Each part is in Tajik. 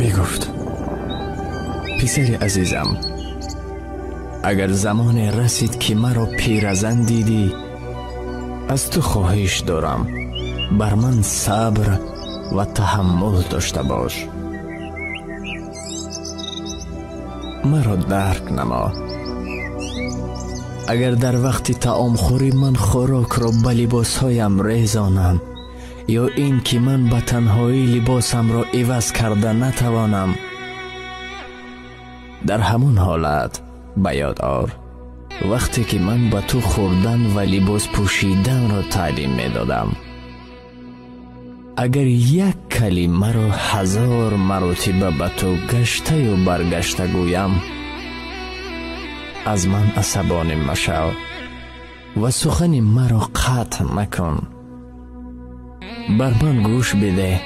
Бигуфт: писари азизам, агар замоне расид ки маро пиразан дидӣ, аз ту хоҳиш дорам бар ман сабр ва таҳаммул дошта бош. Маро дарк намо. Агар дар вақти таомхӯрӣ ман хӯрокро ба либосҳоям резонам ё ин ки ман ба танҳоӣ либосамро иваз карда натавонам, дар ҳамон ҳолат ба ёд ор вақте ки ман ба ту хӯрдан ва либос пӯшиданро таълим медодам. Агар як калимаро 1000 маротиба ба ту гаштаю баргашта гӯям, аз ман асабонӣ машав ва сухани маро қатъ макун. Бар ман гӯш бидеҳ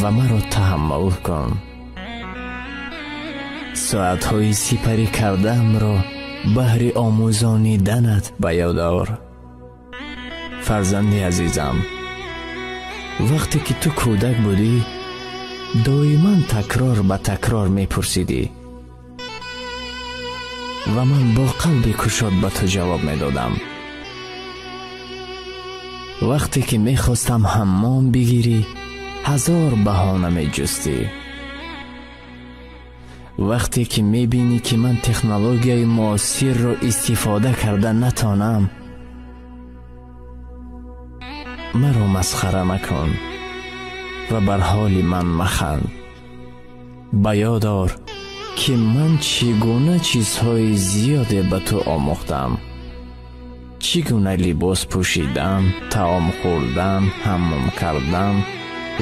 ва маро таҳаммул кун. Соатҳои сипарӣ кардаамро баҳри омӯзониданат ба ёд ор. Фарзанди азизам, вақте ки ту кӯдак будӣ, доиман такрор ба такрор мепурсидӣ ва ман бо қалби кушод ба ту ҷавоб медодам. Вақте ки мехостам ҳаммом бигирӣ, 1000 баҳона меҷустӣ. Вақте ки мебинӣ ки ман технологияи муосирро истифода карда натонам, маро масхара макун ва бар ҳоли ман маханд. Ба ёд ор ки ман чӣ гуна чизҳои зиёде ба ту омӯхтам. Чӣ гуна либос пӯшидан, таом хӯрдан, ҳаммом кардан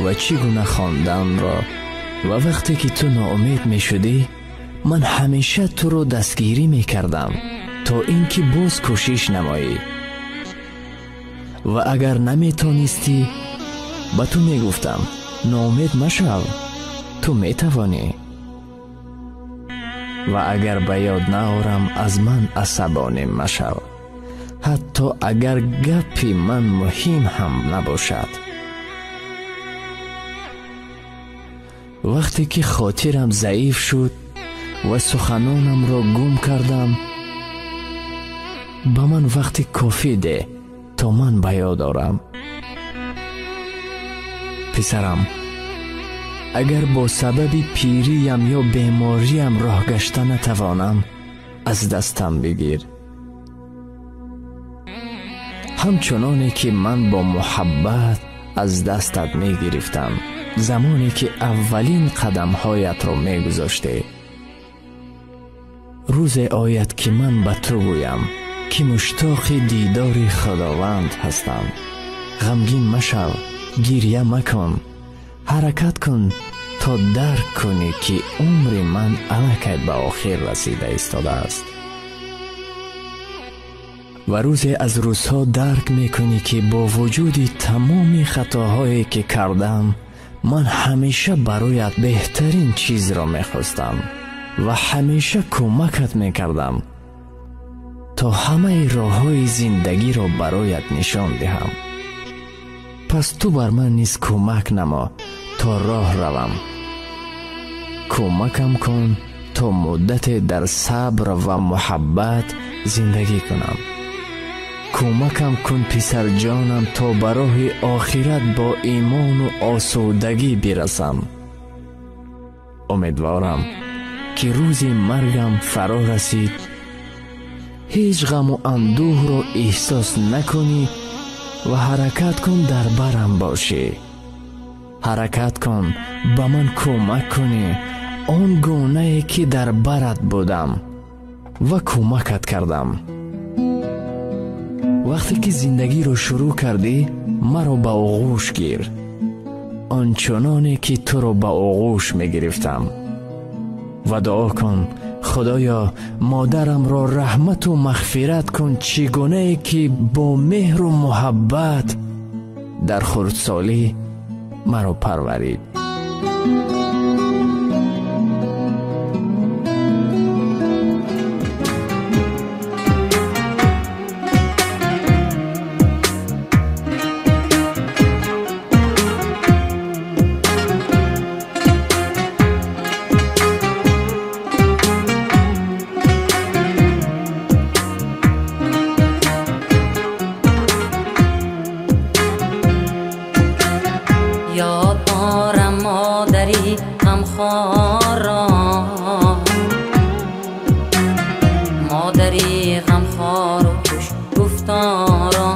ва чӣ гуна хонданро. Ва вақте ки ту ноумед мешудӣ, ман ҳамеша туро дастгирӣ мекардам то ин ки боз кӯшиш намоӣ. Ва агар наметонистӣ, ба ту мегуфтам: ноумед машав, ту метавонӣ. Ва агар ба ёд наорам, аз ман асабонӣ машав, ҳатто агар гапи ман муҳим ҳам набошад. Вақте ки хотирам заиф шуд ва суханонамро гум кардам, ба ман вақти кофӣ деҳ то ман ба ёд орам. Писарам, агар бо сабаби пириям ё бемориям роҳ гашта натавонам, аз дастам бигир. Ҳамчуноне ки ман бо муҳаббат аз дастат мегирифтам замоне ки аввалин қадамҳоятро мегузоштӣ. Рӯзе ояд ки ман ба ту гӯям ки муштоқи дидори Худованд ҳастам. Ғамгин машав, гиря макун, ҳаракат кун то дарк кунӣ ки умри ман аллакай ба охир расида истодааст. Ва рӯзе аз рӯзҳо дарк мекунӣ ки бо вуҷуди тамоми хатоҳое ки кардам, ман ҳамеша бароят беҳтарин чизро мехостам ва ҳамеша кӯмакат мекардам то ҳамаи роҳҳои зиндагиро бароят нишон диҳам. Пас ту бар ман низ кӯмак намо то роҳ равам. Кӯмакам кун то муддате дар сабр ва муҳаббат зиндагӣ кунам. Кӯмакам кун писарҷонам то ба роҳи охират бо имону осудагӣ бирасам. Умедворам ки рӯзи маргам фаро расид, ҳеҷ ғаму андӯҳро эҳсос накунӣ ва ҳаракат кун дар барам бошӣ. Ҳаракат кун ба ман кӯмак кунӣ он гунае ки дар барат будам ва кӯмакат кардам. Вақте ки зиндагиро шурӯъ кардӣ, маро ба оғӯш гир, ончуноне ки туро ба оғӯш мегирифтам. Ва дуо кун: Худоё, модарамро раҳмату мағфират кун, чӣ гунае ки бо меҳру муҳаббат дар хурдсолӣ маро парварид. Модари ғамхорро, модари ғамхору хушгуфторо.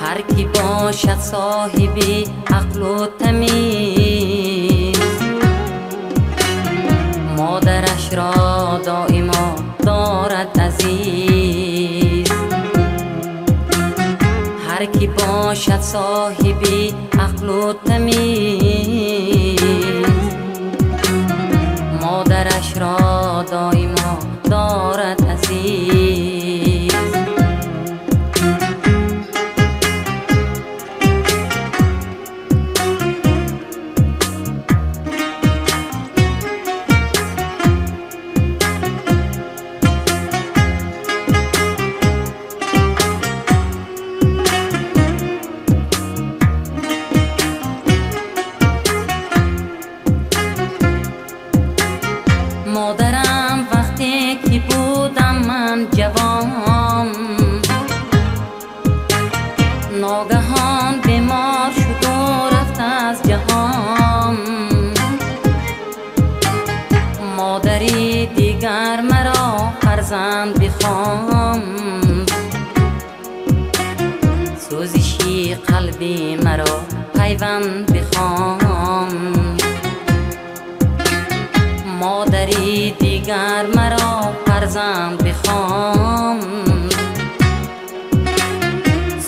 Ҳар ки бошад соҳиби ақлу тамиз, модарашро доимо дорад азиз. Ҳар ки бошад соҳиби ақлу тамиз, модарашро доимо дорад азиз. Модарам вақте ки будам ман ҷавон, ногаҳон бемор шуду рафт аз ҷаҳон. Модари дигар маро фарзанд бихонд, сӯзиши қалби маро пайванд бихонд. Модари дигар маро фарзанд бихонд,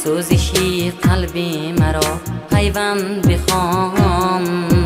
сӯзиши қалби маро пайванд бихонд.